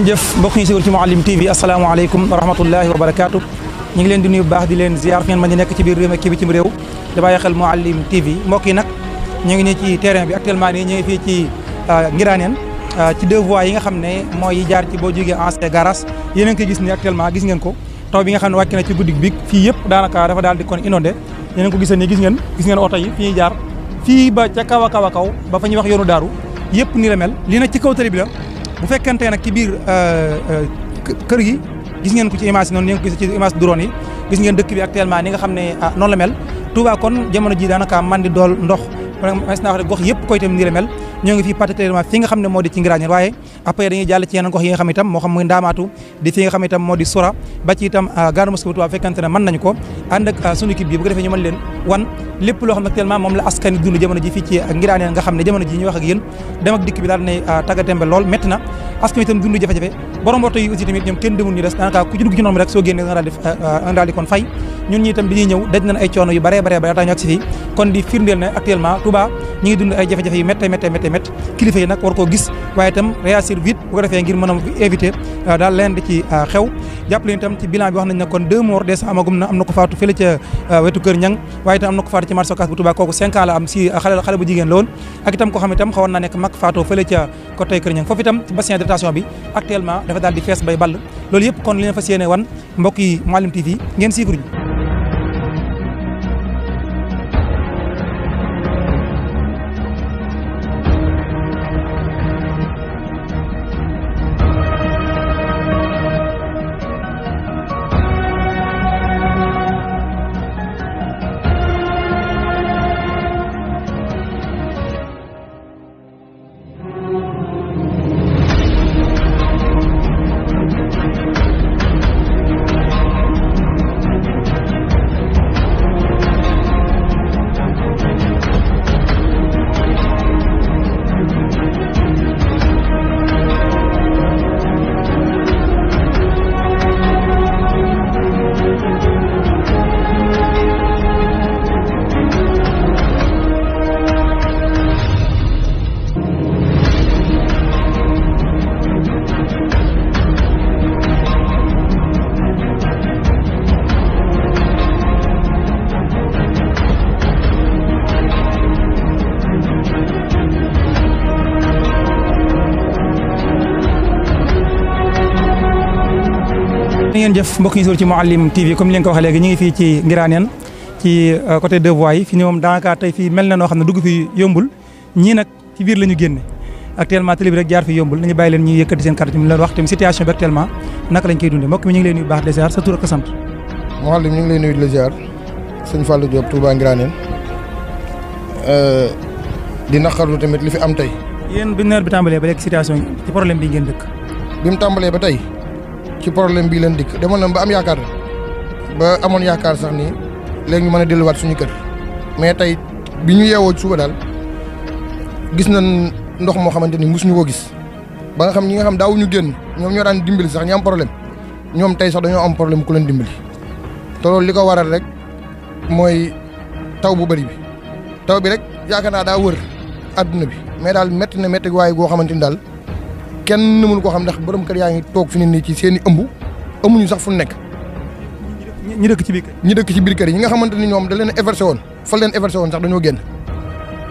jëf mbokk ñu siwul ci Mouhalim TV asalaamaaleykum wa rahmatullahi wa barakaatu ñu ngi leen di nuyu bu baax di leen ziar fi ngeen mën di nekk ci biir réew mi ak ci bitim réew di bàyyi xel Mouhalim TV mbokk yi nag ñu ngi nii ci terrain bi actuellement nii ñu ngi fii ci Ngiraneen ci deux voies yi nga xam ne mooy jaar ci boo jógee ancien garage yéen a ngi koy gis ni actuellement gis ngeen ko taw bi nga xam ne wàcc na ci guddi bi fii yëpp daanaka dafa daal di kon inondé yéen a ngi ko gisee nii gis ngeen oto yi fi ñuy jaar fii ba ca kaw a kaw a kaw ba fa ñuy wax yoonu daaru yëpp ni la mel lii nag ci kaw tali bi la bu fekkente nag ci biir kër gi gis ngeen ko ci image noonu ngeen ko gis ci image drone yi gis ngeen dëkk bi actuellement ni nga xam ne noonu la mel Touba kon jamono ji daanaka man di dool ndox mas naa wax gox yëpp koy itam ni la mel ñoo ngi fii particulièrement fi nga xam ne moo di ci Ngiraneen waaye après dañuy jàll ci yeneen gox yi nga xam itam moo xam muy Ndaamaatu di fi nga xam itam moo di Sura ba ci itam Gare Mosquée Touba fekkante ne mën nañu ko ànd ak sunu équipe bi bu ko defee ñu mën leen wan lépp loo xam ne actuellement moom la askan wi dund jamono ji fii ci Ngiraneen nga xam ne jamono ji ñu wax ak yéen dem ak dikk bi daal ne taggatémbe lool métti na askan wi itam dund jafe-jafe borom oto yi aussi tamit ñoom kenn demul ñu des daanaka ku ci dugg ci noonu rek soo génnee nga daal di kon fay ñun ñi itam bi ñuy ñëw daj nañ ay coono yu bare tax ñu ak si fii kon di firndeel ne actuellement Touba ñi ngi dund ay jafe-jafe yu métte kilifa yi nag war koo gis waaye itam réagir vite bu ko defee ngir mën a éviter daal leen di ci xew jàppale itam ci bilan bi wax nañ ne kon 2 morts des amagum na am na ko faatu fële ca wetu Kër Ñang waaye itam am na ko faatu ci marché Ocass bu Touba kooku 5 ans la am si xale bu jigéen la woon ak itam ko xam itam xawoon naa nekk mag faatoo fële ca côté Kër Ñang foofu itam ci bassin de rétention bi actuellement dafa daal di fees bay ball loolu yëpp kon li leen fas yéene wan mbokk yi Mouhalim TV ngeen suivre ñu ngeen jëf mbokk yi ci Mouhalim TV comme ni leen ko waxee léegi ñu ngi fii ci Ngiraneen ci côté deux voies yi fi ni moom daanaka tey fii mel na noo xam ne dugg fi yombul ñii nag ci biir la ñu génne actuellement télé bi rek jaar fi yombul nañu bàyyi leen ñuy yëkkati seen carte mi leen wax tamit situation bi actuellement naka lañ koy dundee mbokk mi ñu ngi leen nuyu baax de ziar sa tur ak sant. Mouhalim ñu ngi lay nuyu di la ziar sëñ Fallou Diop Touba Ngiraneen di naqarlu tamit li fi am tey. yéen bi nawet bi tàmbalee ba léegi situation ci problème bi ngeen dëkk. bi mu tàmbalee ba tey ci problème bii leen dikk demoon na ba am yaakaar ba amoon yaakaar sax ni léegi ñu mën a delluwaat suñu kër mais tey bi ñu yeewoo suba daal gis nañ ndox moo xamante ni mosuñu ko gis ba nga xam ñi nga xam daawuñu génn ñoom ñoo daan dimbali sax ñi am problème ñoom tey sax dañoo am problème ku leen dimbali te loolu li ko waral rek mooy taw bu bëri bi taw bi rek yaakaar naa daa wër adduna bi mais daal métti na métti waaye goo xamante ni daal kenn mënu ko xam ndax borom kër yaa ngi toog fi ne nii ci seen i ëmb amuñu sax fu nekk. ñi dëkk ci biir kër ñi dëkk ci biir kër yi ñi nga xamante ni ñoom da leen eversé woon fa leen eversé woon sax dañoo génn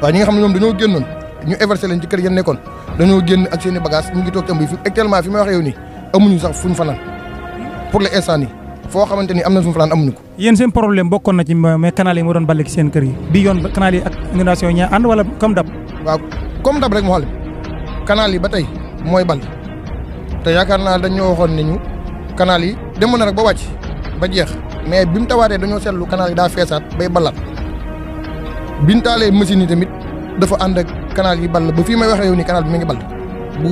waaw ñi nga xam ne ñoom dañoo génnoon ñu eversé leen ci kër yéen nekkoon dañoo génn ak seen i bagage ñu ngi toog ci ëmb yi fi actuellement fi may wax yow nii amuñu sax fuñ fanaan pour l'instant nii foo xamante ni am na suñu fanaan amuñu ko. yéen seen problème bokkoon na ci mais canal yi moo doon balle ci seen kër yi bi yoon canal yi ak inondation ñaa ànd wala comme dab. waaw comme dab rek moo xam canal yi ba tey mooy ball te yaakaar naa dañoo waxoon ne ñu canal yi demoon na rek ba wàcc ba jeex mais bi mu tawaatee dañoo seetlu canal yi daa feesaat bay ballaat biñ taalee machine yi tamit dafa ànd ak canal yi ball ba fii may waxee yow nii canal bi mi ngi ball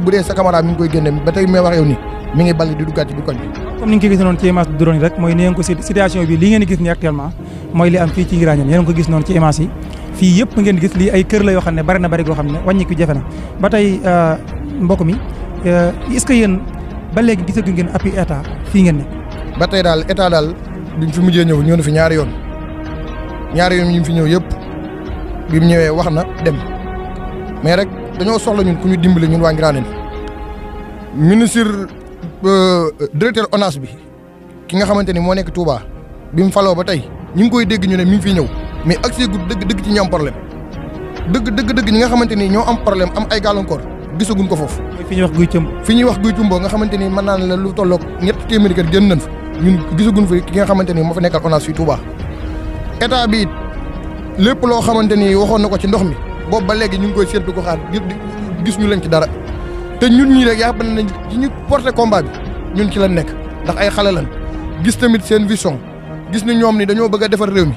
bu dee sa caméra mi ngi koy génne ba tey may waxee yow nii mi ngi ball di duggaat ci biir koñ bi. comme ni nga ko gis noonu ci image bi drone yi rek mooy ni ngeen ko situation bi lii ngeen gis nii actuellement mooy li am fii ci Ngiraaneen yéen ko gis noonu ci image yi fii yëpp ngeen gis lii ay kër la yoo xam ne bari na bari goo xam ne wàññi ko jafe na ba tey mbokk mi est-ce que yéen ba léegi gisagu ngeen appui état fii ngeen ne. ba tey daal état daal duñ fi mujjee ñëw na fi ñaari yoon ñu fi ñëw yëpp bi mu ñëwee wax na dem mais rek dañoo soxla ñun ku ñu dimbali ñun waa Ngiraaneen ministre directeur ONAS bi ki nga xamante ni moo nekk Touba bi mu faloo ba tey ñu ngi koy dégg ñu ne mi ngi fiy ñëw mais accès gu dëgg ci ñi am problème dëgg ñi nga xamante ni ñoo am problème am ay gàllankoor gisaguñ ko foofu. fi ñuy wax guy cëmb. fi ñuy wax guy cëmboo nga xamante ni mën naa la lu tolloog ñetti téeméeri kër génn nañ fa ñun gisaguñ fi ki nga xamante ni moo fa nekkal ONAS fii Touba. état bi it lépp loo xamante ni waxoon na ko ci ndox mi boobu ba léegi ñu ngi koy seetlu ko xaar gis ñu leen ci dara te ñun ñii rek yaa nañ ci ñu porté combat bi ñun ci lañ nekk ndax ay xale lañ gis tamit seen vision gis ni ñoom ni dañoo bëgg a defar réew mi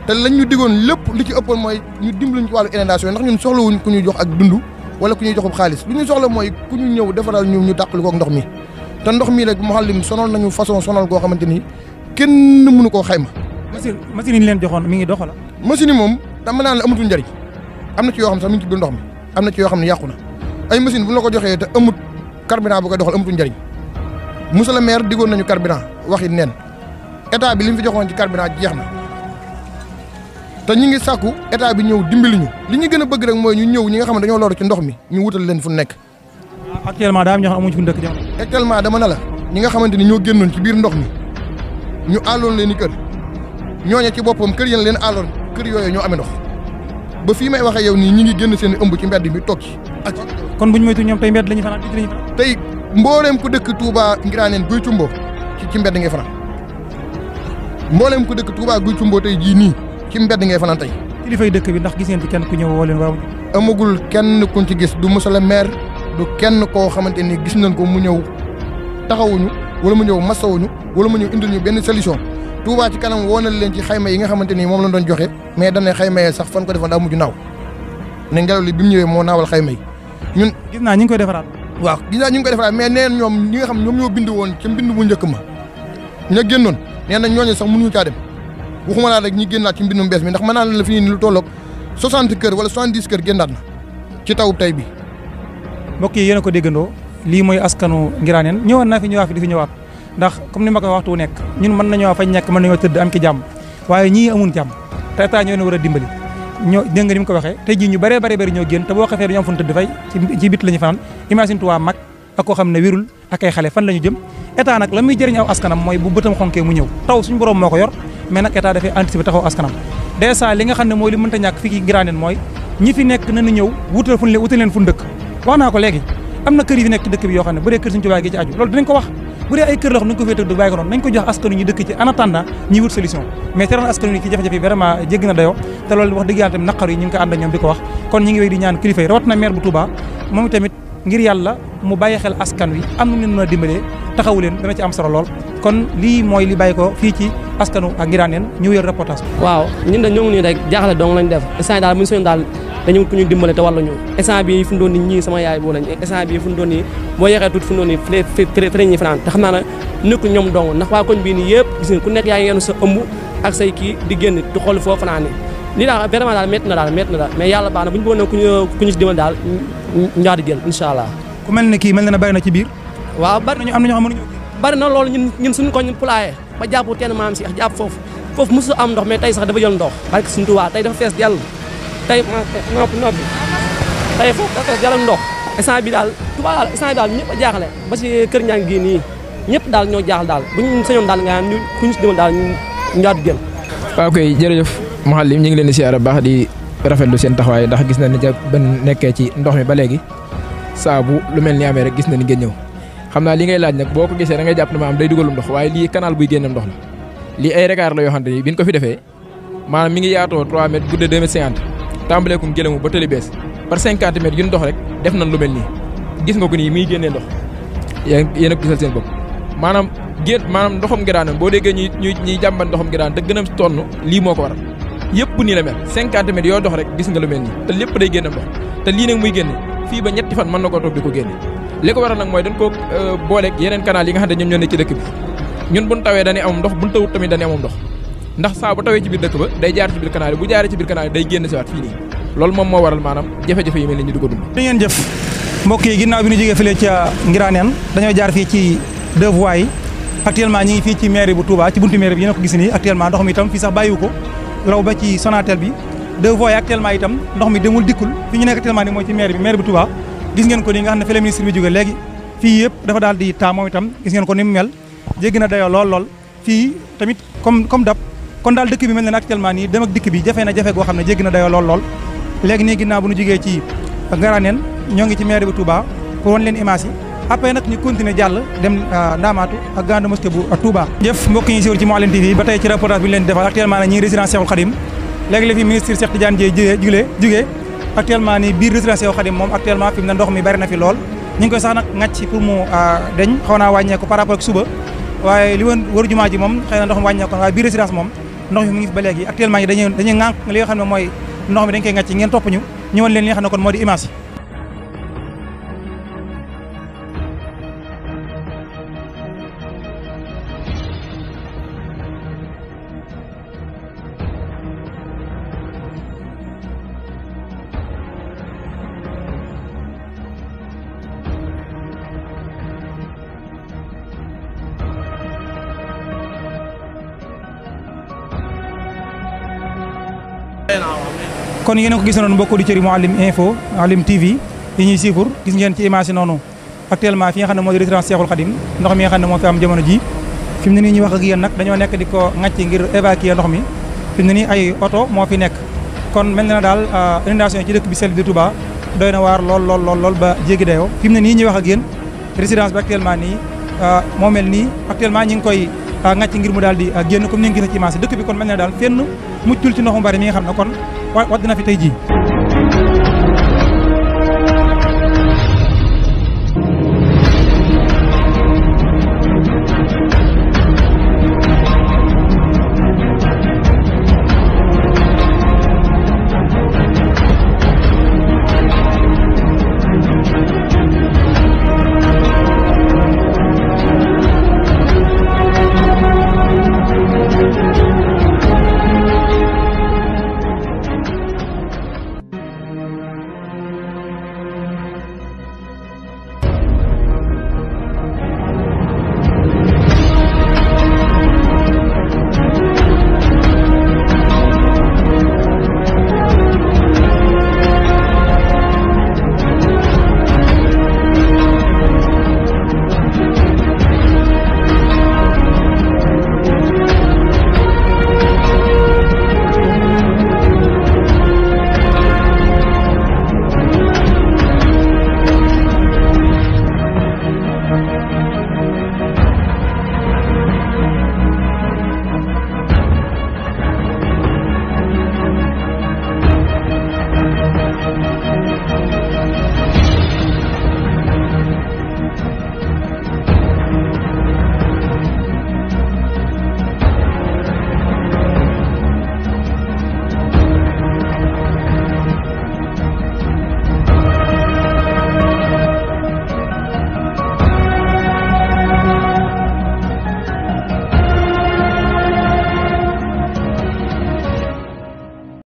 te lañ ñu digoon lépp li ci ëppoon mooy ñu dimbaliñ ci wàllu inondation ndax ñun soxlawuñ ku ñuy jox ak dund wala ku ñuy joxub xaalis lu ñu soxla mooy ku ñu ñëw defaral ñu tàqali kook ndox mi te ndox mi rek Mouhalim sonal nañu façon sonal goo xamante ni kenn mënu koo xayma. machine yi ñu leen joxoon mi ngi dox la. machine yi moom dama naan la amatul njëriñ am na ci yoo xam sax mi ngi ci biir ndox mi am na ci yoo xam ne yàqu na ay machine bu la ko joxee te amut carburant bu koy doxal amatul njëriñ monsieur le maire digoon nañu carburant waxi neen état bi li mu fi joxoon ci carburant jeex na te ñi ngi sàkku état bi ñëw dimbali ñu li ñu gën a bëgg rek mooy ñu ñëw ñi nga xam ne dañoo loru ci ndox mi ñu wutal leen fu nekk. actuellement daa am ñoo xam amuñu fu dëkk jamono. actuellement dama ne la ñi nga xamante ni ñoo génnoon ci biir ndox mi ñu àlloon leen i kër ñooñe ci boppam kër yéen leen àlloon kër yooyu ñoo amee ndox ba fii may waxee yow nii ñi ngi génn seen ëmb ci mbedd mi toog ci ak kon buñu moytu ñoom tey mbedd lañu fanaan tey mbooleem ku dëkk Touba Ngiraaneen guy cumboo ci mbedd ngay fanaan mbooleem ku dëkk Touba guy cumboo tey jii nii ci mbedd ngay fanaan tey. kilifay dëkk bi ndax gis ngeen ci kenn ku ñëw woo leen waaw. amagul kenn kuñ ci gis du monsieur le maire du kenn koo xamante ni gis nañ ko mu ñëw taxawuñu wala mu ñëw masawuñu wala mu ñëw indil ñu benn solution Touba ci kanam woonal leen ci xayma yi nga xamante ni moom lañ doon joxe mais dañ ne xayma yee sax fan ko defoon daa mujj naaw ne ngelaw li bi mu ñëwee moo naawal xayma yi ñun. gis naa ñu ngi koy defaraat. waaw gis naa ñu ngi koy defaraat mais neen ñoom ñi nga xam ñoom ñoo bind woon ca mbind bu njëkk ma ña génnoon nee na ñooñu sax mënuñu caa dem waxuma laa rek ñi génnaat ci mbindum bees mi ndax mën naa la fi nii lu tolloog 60 kër wala 70 kër génnaat na ci taw tey bi. mbokk yi yéen a ko déggandoo lii mooy askanu Ngiraaneen ñëwaat naa fi ñëwaat fi di fi ñëwaat ndax comme ni ma ko waxtu wu nekk ñun mën nañoo fañ nekk mën nañoo tëdd am ki jàmm waaye ñii amun jàmm te état ñoo ne war a dimbali ñoo dégg nga ni mu ko waxee tey jii ñu bëree bëri ñoo génn te boo xefee dañoo am fu ñu tëdd fay ci bit la ñu fanaan imagine toi mag ak koo xam ne wérul ak ay xale fan la ñu jëm état nag la muy jëriñ aw askanam mooy bu bëtam xonkee mu ñëw taw suñu borom moo ko yor mais nag état dafay anticiper taxaw askanam dèjà li nga xam ne mooy li mënta ñàkk fii Ngiraaneen mooy ñi fi nekk nañu ñëw wutal leen fu dëkk wax naa ko léegi am na kër yi fi nekk ci dëkk bi yoo xam ne bu dee kër Sëñ Tuubaa gi ci aju loolu dinañ ko wax bu dee ay kër la xam nañ ko fee tëdd bàyyi ko noonu nañ ko jox askanu ñu dëkk ci en attendant ñuy wut solution mais teroon askanu ci jafe-jafe yi vraiment jéggi na dayoo te loolu wax dëgg yàlla tamit naqar yi ñu ngi ko ànd ak ñoom di ko wax kon ñi ngi wéy di ñaan kilifa yi rawat na maire bu Touba moom tamit ngir yàlla mu bàyyi xel askan wi am na leen mën a dimbalee taxawu leen dana ci am solo lool kon lii mooy li bàyyi ko fii ci askanu ak Ngiraaneen ñu wéer reportage waaw ñun de ñoo ngi nii rek jaaxle dong lañ def instant daal muñu soñu daal dañu ku ñu dimbale te wàllu ñu instant bi fu mu doon nii ñii sama yaay boo lañ instant bi fu mu doon nii boo yeexee tuuti fu mu doon nii fële ñi fanaan te xam naa ne nekku ñoom dong ndax waa koñ bii nii yëpp gis nga ku nekk yaa ngi yenu sa ëmb ak say kii di génn di xool foofu fanaan nii lii daal vraiment daal métti na daal mais yàlla baax na bu ñu bëggoon ku ñu si dimbale daal ñaar di jël incha allah ku mel ne kii mel na bari na ci biir waaw bari am na ñoo xam ne bari na loolu ñun suñu koñ pulaayee ba jàpp teen maam si ak jàpp foofu foofu mosu am ndox mais tey sax dafa jël ndox barke Sëñ Tuubaa tey dafa fees jàll tey noppi tey foofu dafa fees jàll ndox instant bi daal Touba daal instant bi daal ñëpp a jaaxle ba si kër ñaa ngi nii ñëpp daal ñoo jaaxal daal bu ñu sañoon daal nga ñu ku ñu si demoon daal ñu ñaatu jël. waaw kay jërëjëf Mouhalim ñu ngi leen di siyaare baax di rafetlu seen taxawaay ndax gis na ni ja ban nekkee ci ndox mi ba léegi saa bu lu mel ni amee rek gis na ni ngeen ñëw xam naa li ngay laaj nag boo ko gisee da ngay jàpp ne maanaam day dugalum ndox waaye lii canal buy génneem ndox la lii ay regard la yoo xamante ni bi ñu ko fi defee maanaam mi ngi yaatoo 3 mètres guddee 2 mètres 50 tàmbaleekum gëlëmu ba tëli bees par 50 mètres yu ndox rek def nañ lu mel nii gis nga ko nii muy génnee ndox yéen a ko gisal seen bopp maanaam ndoxam Ngirane boo déggee ñuy jàmbat ndoxam Ngirane te gën a tonn lii moo ko waral yëpp nii la mel 50 mètres yoo dox rek gis nga lu mel nii te lépp day génne ndox te lii nag muy génne fii ba ñetti fan mën na koo toog di ko génne li ko waral nag mooy dañ koo booleeg yeneen canal yi nga xam ne ñoom ñoo ne ci dëkk bi ñun buñ tawee dañuy amum ndox buñ tawut tamit dañuy amum ndox ndax saa bu tawee ci biir dëkk ba day jaar ci biir canal yi bu jaaree ci biir canal yi day génn si waat fii nii loolu moom moo waral maanaam jafe-jafe yi mel ni ñu di ko dund. ngeen jëf mbokk yi ginnaaw bi ñu jógee fële ca Ngiraneen dañoo jaar fii ci 2 voies yi actuellement ñi ngi fii ci mairie bu Touba ci buntu mairie bi yéen a ko gis nii actuellement ndox mi itam fii sax bàyyiwu ko raw ba ci Sonatel bi 2 voies yi actuellement itam ndox mi demul dikkul fi ñu nekk actuellement ni mooy ci mairie bu Touba gis ngeen ko nii nga xam ne fi la ministre bi jógee léegi fii yëpp dafa daal di taa moom itam gis ngeen ko ni mu mel jéggi na dayoo lool fii tamit comme dab kon daal dëkk bi mel ne actuellement nii dem ak dikk bi jafe na jafe goo xam ne jéggi na dayoo lool léegi nii ginnaaw bu ñu jógee ci Ngaraneen ñoo ngi ci mairie bu Touba pour wan leen image yi après nag ñu continuer jàll dem Ndamatou ak grande mosquée bu Touba. jëf mbokk ñi siiwul ci Mouhalim TV ba tey ci reportage bi ñu leen di defal actuellement nag ñi résidence Cheikhoul Khadim léegi la fi ministre Cheikh Tidiane Dièye jugee actuellement nii biir résidence Cheikhoul Khadim moom actuellement fi mu ne ndox mi bari na fi lool ñu ngi koy sax nag ŋàcc pour mu deñ xaw naa wàññeeku par rapport ak suba waaye li woon waru jumaa ji moom xëy na ndox mi wàññeeku waaye biir résidence moom ndox mi mu ngi fi ba léegi actuellement yi dañuy ŋànk li nga xam ne mooy ndox mi dañ koy ŋàcc ngeen topp ñu ñëwoon leen li nga xam ne kon moo di image kon yéen a ko gis noonu mbokk auditeurs yi Mouhalim info Mouhalim TV yi ñuy siifur gis ngeen ci image yi noonu actuellement fi nga xam ne moo di résidence Cheikhoul Khadim ndox mi nga xam ne moo fi am jamono ji fi mu ne nii ñu wax ak yéen nag dañoo nekk di ko ŋàcc ngir évacuer ndox mi fi mu ne nii ay oto moo fi nekk kon mel na daal inondation yi ci dëkk bi sell di Touba doy na waar lool ba jéggi dayoo fi mu ne nii ñuy wax ak yéen résidence bi actuellement nii moo mel nii actuellement ñi ngi koy ŋàcc ngir mu daal di génn comme ni nga gis ci image dëkk bi kon mel na daal fenn muccul ci ndox mu bari mi nga xam ne kon wadd na fi tey jii